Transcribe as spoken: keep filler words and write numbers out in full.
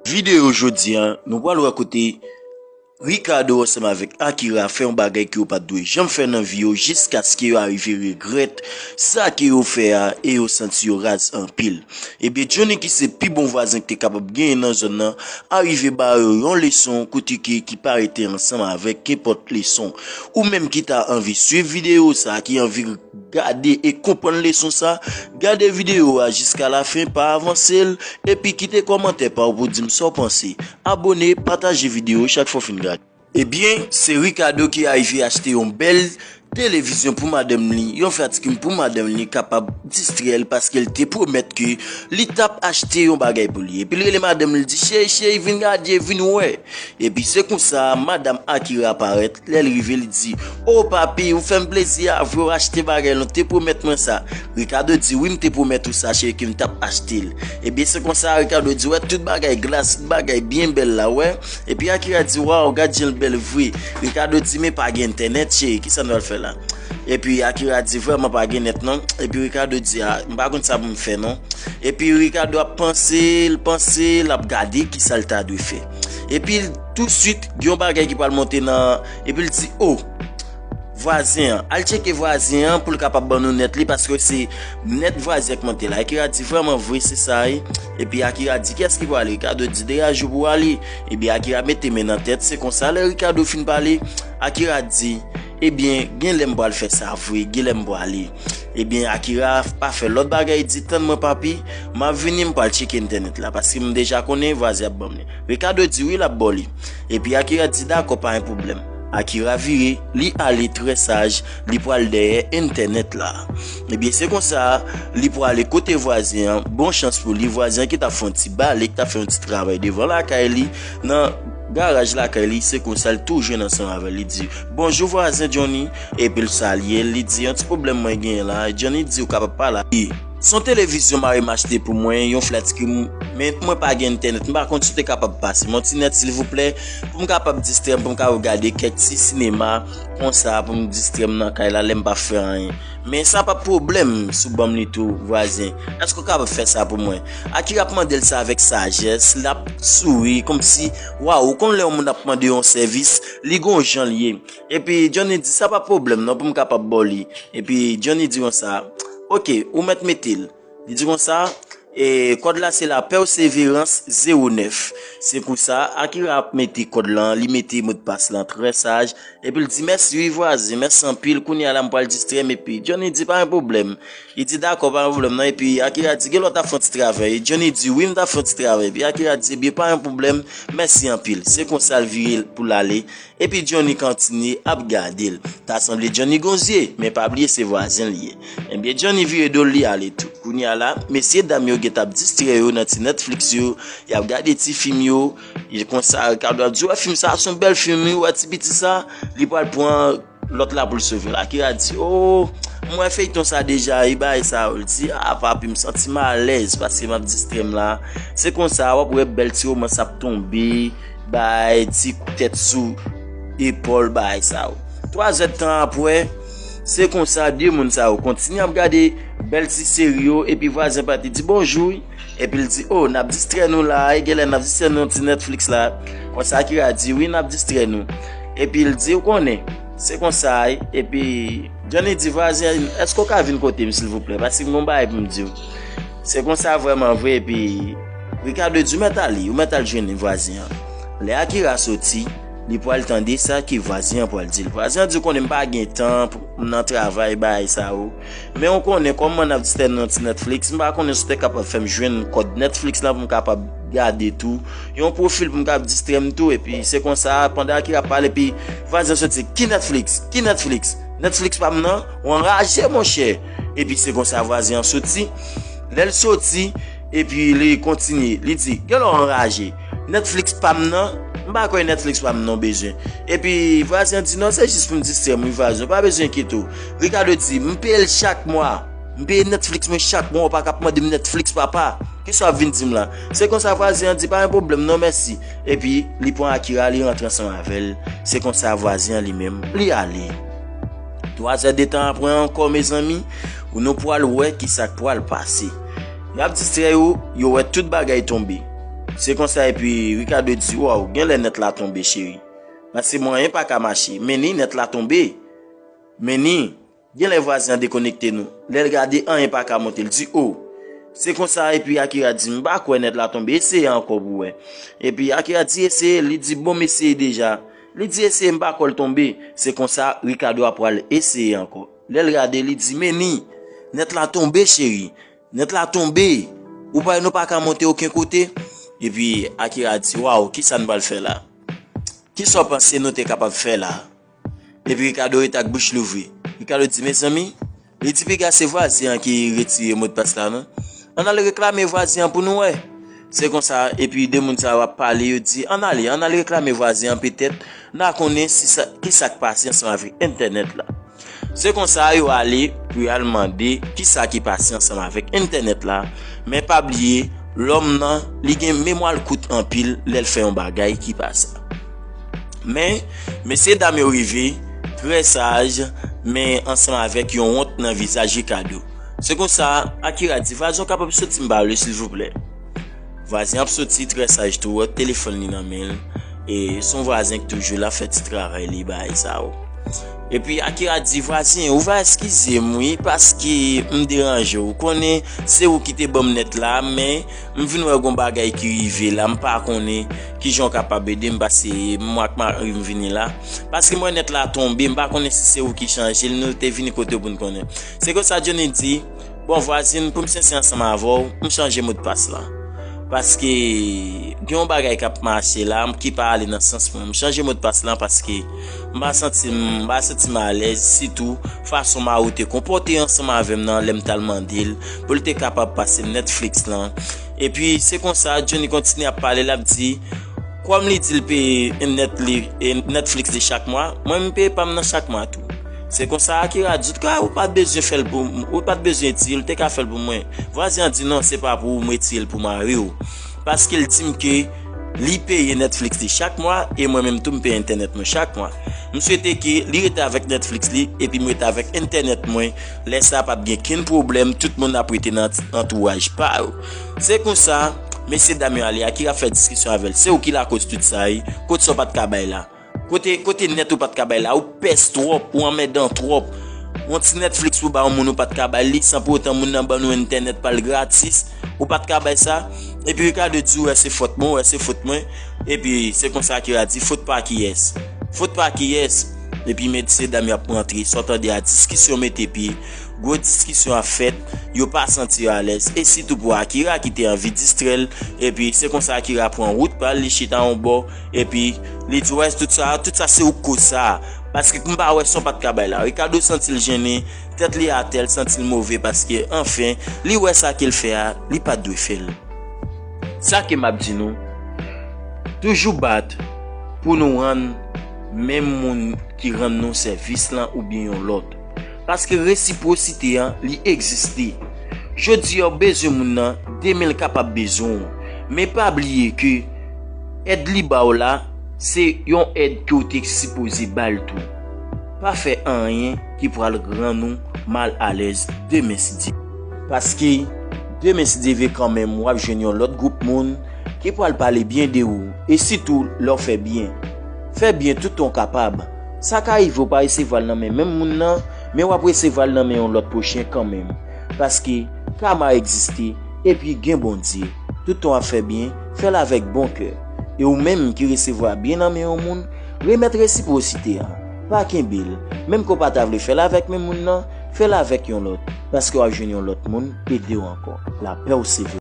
Videyo jodi a, nou pral wè kote Ricardo ansanm avèk Akira fè yon bagay ke yo pa t dwe janm fè nan vi yo jiskaske yo arive regrèt sa ke yo fè a e yo santi yo raz anpil. Ebyen, Johnny ki se pi bon vwazen ki te kapab genyen nan zòn nan, arive ba yo yon leson kote ke ki pa rete ansanm avèk kenpòt leson. Ou menm ki ta anvi swiv videyo sa, ki anvi gade e konprann leson sa, gade videyo a jiska lafen, pa avanse l, epi kite kòmantè pa w pou di m sa w panse. Abòne, pataje videyo chak fwa w fin gade. Ebyen, se Ricardo ki arive achte yon bèl televizyon pou madanm li, yon flat screen pou madanm li kapab distrè l paske l te pwomèt ke li t ap achte yon bagay pou li. Epi l rele madanm li, di, "Cheri, cheri, vin gade, vin wè." Epi se konsa, madanm Akira parèt. Lè l rive, li di, "O papi, ou fè m plezi a, vre w achte bagay la, ou te pwomèt mwen sa." Ricardo di, "Wi, m te pwomèt ou sa, cheri, ke m t ap achte l." Ebyen, se konsa, Ricardo di, "Wè, tout bagay glas, tout bagay byen bèl la, wè." Epi Akira di, "Waw, gad jan l bèl vre." Ricardo di, "Men pa gen entènèt, cheri, kisa n pral fè la?" Epi Akira di, "Vrèman pa gen nèt non." Epi Ricardo di, "A, m pa konn sa pou m fè non." Epi Ricardo ap panse, l panse, l ap gade kisa l ta dwe fè. Epi l, touswit, gen yon bagay ki pral monte nan, epi l di, "O, vwazen an, al tcheke vwazen an pou l kapab ban nou nèt li, paske se nèt vwazen an k monte la." Akira di, "Vrèman vre, se sa wi." Epi Akira di, "Kiyès ki pral ale?" Ricardo di, "Degaje w pou w ale." Epi Akira mete men nan tèt, se konsa lè Ricardo fin pale, Akira di, "Ebyen, gen lè m pral fè sa vre, gen lè m pral ale." Ebyen, Akira pa fè lòt bagay, di, "Tann mwen papi, m ap vini, m pral tcheke entènèt la, paske m deja konnen vwazen ap ban m li." Ricardo di, "Wi, l ap ba w li." Epi Akira di, "Dakò, pa gen pwoblèm." Akira vire, li ale trè saj, li pral dèyè entènèt la. Ebyen, se konsa, li pral ale kote vwazen an, bon chans pou li, vwazen an ki t ap fè yon ti bale, ki t ap fè yon ti travay devan lakay li, nan garaj lakay li, se konsa l tou jwenn ansanm avè l. Li di, "Bonjou vwazen Johnny," epi l salye l, li di, "Yon ti pwoblèm mwen genyen la." Johnny di, "Ou kapab pale." "Se yon televizyon mari m achte pou mwen, yon flat screen, men mwen pa gen entènèt, m pa konn si w te kapab pase m yon ti nèt silvouplè, pou m kapab distrè m, pou m kapab gade kèk ti sinema, konsa, pou m distrè m nan kay la, lè m pa fè anyen. Men sa pa pwoblèm si w ban m li tou, vwazen. Èske w kapab fè sa pou mwen?" Akira ap mande l sa avèk sajès, l ap souri, kòmsi, waw, ou konn lè yon moun ap mande yon sèvis, li gon jan l ye. Epi Johnny di, "Sa pa pwoblèm non, pou m kapab ba w li." Epi Johnny di konsa, "Oke, ou mèt mete l." Li di konsa, e, "Kòd la se la Persévérance zéro neuf." Se konsa, Akira ap mete kòd lan, li mete modpas lan trè saj, epi l di, "Mèsi wi vwazen, mèsi anpil, kounye a la m pral distrè m." Epi Johnny di, "Pa gen pwoblèm." Li di, "Dakò, pa gen pwoblèm non." Epi Akira di, "Gen lè w t ap fè yon ti travay?" Johnny di, "Wi, m t ap fè yon ti travay." Epi Akira di, "Ebyen, pa gen pwoblèm, mèsi anpil." Se konsa l vire pou l ale. Epi Johnny kontinye ap gade l. Ta sanble Johnny gon zye, men pa bliye se vwazen l ye. Ebyen, Johnny vire do l, li ale tou. Kounye a la, mesye dam yo gentan ap distrè yo nan ti Netflix yo, y ap gade ti fim yo. E konsa, Ricardo ap di, "Wè fim sa, se yon bèl fim wi, wè ti piti sa, li pral pran lòt la pou l sove l." Akira di, "O, m wè feyton sa deja, e bagay sa yo." L di, "A, papi, m santi m alèz, paske m ap distrè m la." Se konsa, w ap wè bèl ti womans ap tonbe, bay ti kout tèt sou epòl, bagay sa yo. Twa zè d tan apre, se konsa de moun sa yo kontinye ap gade bèl ti seri yo, epi vwazen pa t di bonjou, epi l di, "O, n ap distrè nou la, e genlè n ap distrè nou ti Netflix la." Konsa Akira di, "Wi, n ap distrè nou." Epi l di, "Ou konnen, se konsa, wi." Epi Johnny di, "Vwazen, èske w ka vin kote m, silvouplè? Paske m gon bagay pou m di w." Se konsa vrèman vre, epi Ricardo di, "Ou mèt ale, ou mèt al jwenn vwazen an." Lè Akira soti, li pral tande sa ke vwazen an pral di l. Vwazen an di, "Ou konnen m pa gen tan, pou m nan travay, bagay sa yo. Men ou konnen, kòman n ap distrè nou nan ti Netflix, m pa konnen si w te kapab fè m jwenn kòd Netflix la pou m kapab gade tou. Yon pwofil pou m kapab distrè m tou." Epi se konsa, pandan Akira ap pale, epi vwazen an soti, "Ki Netflix? Ki Netflix? Netflix pa m nan? Ou anraje, monchè." Epi se konsa vwazen an soti. Lè l soti, epi li kontinye, li di, "Genlè w anraje. Netflix pa m nan, m pa kwè Netflix pa m nan w bezwen." Epi vwazen an di, "Non, se jis pou m distrè m wi, vwazen, ou pa bezwen enkyete w." Ricardo di, "M peye l chak mwa. M peye Netflix mwen chak mwa, ou pa ka ap mande m Netflix, papa. Kisa w ap vin di m la?" Se konsa vwazen an di, "Pa gen pwoblèm non, mèsi." Epi li pran Akira, li rantre ansanm avè l. Se konsa vwazen an li menm, li ale. Twa zè de tan apre ankò, mezanmi, nou pral wè kisa k pral pase. Y ap distrè yo, yo wè tout bagay tonbe. Se konsa epi Ricardo di, "Waw, genlè nèt la tonbe, cheri. Paske mwen anyen pa ka mache. Men ni nèt la tonbe. Men ni, genlè vwazen an dekonekte nou." Lè l gade, anyen pa ka monte. L di, "O." Se konsa epi Akira di, "M pa kwè nèt la tonbe. Eseye ankò pou wè." Epi Akira di, "Eseye." Li di, "Bon, m eseye deja." Li di, "Eseye, m pa kwè l tonbe." Se konsa Ricardo ap pral eseye ankò. Lè l gade, li di, "Men ni, nèt la tonbe, cheri. Nèt la tonbe. Ou pa wè nou pa ka monte okenn kote?" Epi Akira di, "Waw, kisa n pral fè la? Kisa w panse nou te kapab fè la?" Epi Ricardo rete ak bouch louvri. Ricardo di, "Mezanmi," li di, "piga se vwazen an ki retire modpas la, non? Ann al reklame vwazen an pou nou wè." Se konsa, epi de moun sa yo ap pale, yo di, "Ann ale, ann al reklame vwazen an, petèt n a konnen si sa, ki sa k pase ansanm avèk entènèt la." Se konsa, yo ale pou y al mande ki sa ki pase ansanm avèk entènèt la. Men pa bliye, lòm nan, li gen memwa l kout anpil lè l fè yon bagay ki pa sa. Men, mesye dam yo rive, trè saj, men ansanm avèk yon wont nan vizaj Ricardo. Se konsa, Akira di, "Vwazen, w kapab soti m pale, silvouplè?" Vwazen ap soti, trè saj tou, wè telefòn li nan men l. E se yon vwazen ki toujou la fè ti travay li, bagay sa yo. Epi Akira di, "Vwazen, ou va eskize m, wi, paske m deranje w. Ou konnen, se ou ki te ban m nèt la, men m vin wè gon bagay ki rive la, m pa konnen kijan w kapab ede m, paske mwen ak mari m vini la. Paske m wè nèt la tonbe, m pa konnen si se ou ki chanje l, nou te vini kote w pou n konnen." Se konsa Johnny di, "Bon, vwazin, pou m sensè ansanm avè w, m chanje modpas la. Paske gen yon bagay k ap mache la, ki pa ale nan sans mwen. M chanje modpas la paske m pa santi m, m pa santi m alèz, sitou fason mari w te konpòte ansanm avè m nan lè m t al mande l pou l te kapab pase m Netflix lan." Epi se konsa Johnny kontinye ap pale, l ap di, "Kòm li di l peye nèt li, e, Netflix li chak mwa, mwen m peye pa m nan chak mwa tou." Se konsa Akira di, "Ka ou pa t bezwen fè l pou m, ou pa t bezwen retire l, ou te ka fè l pou mwen." Vwazin an di, "Non, se pa pou ou, m retire l pou mari w. Paske l di m ke li peye Netflix li chak mwa, e mwen menm tou m peye entènèt mwen chak mwa. M swete ke li rete avèk Netflix li, epi m rete avèk entènèt mwen. Lè sa a p ap gen kenn pwoblèm, tout moun ap rete nan antouraj pa yo." Se konsa, mesye dam yo ale, Akira fè diskisyon avè l. "Se ou ki lakoz tout sa, wi. Kote sa w pa t ka bay la? Kote, kote nèt ou pa t ka bay la? Ou pès twòp, ou anmèdan twòp. Yon ti Netflix pou ba yon moun ou pa t ka bay li, san pou otan moun nan ban nou entènèt pa l gratis, ou pa t ka bay sa?" Epi Ricardo di, "Ou wè se fòt mwen, ou wè se fòt mwen." Epi se konsa Akira di, "Fòt pa kiyès? Fòt pa kiyès?" Epi mesye dam yo ap rantre, sa w tande a, diskisyon mete pye. Gwo diskisyon ap fèt, yo pa santi yo alèz. E sitou pou Akira ki te anvi distrè l. Epi se konsa Akira pran wout pa l, li chita yon bò. Epi li di, "Wè, tout sa, tout sa se ou k koz sa. Paske m pa wè sa w pa t ka bay la." Ricardo santi l jennen, tèt li atè, l santi l move, paske anfen, li wè sa ke l fè a, li pa t dwe fè l. Sa ke m ap di nou, toujou bat pou nou rann menm moun ki rann nou sèvis lan oubyen yon lòt. Paske resipwosite an, li egziste. Jodi a w bezwen moun nan, demen l kapab bezwen w. Men pa bliye ke èd li ba w la, se yon èd ke w te sipoze ba l tou. Pa fè anyen ki pral rann ou mal alèz demen si Dye. Paske demen si Dye vle kanmenm w ap jwenn yon lòt gwoup moun ki pral pale byen de ou, e sitou lè w fè byen. Fè byen toutan w kapab. Sa ka rive w pa resevwa l nan men menm moun nan, men w ap resevwa l nan men yon lòt pwochen kanmenm. Paske kama egziste, epi gen Bondye. Toutan w ap fè byen, fè l avèk bon kè. E ou menm ki resevwa byen nan men yon moun, remèt resipwosite an. Pa kenbe l. Menm ke w pa ta vle fè l avèk menm moun nan, fè l avèk yon lòt. Paske w ap jwenn yon lòt moun ede w ankò. Lapè w seve.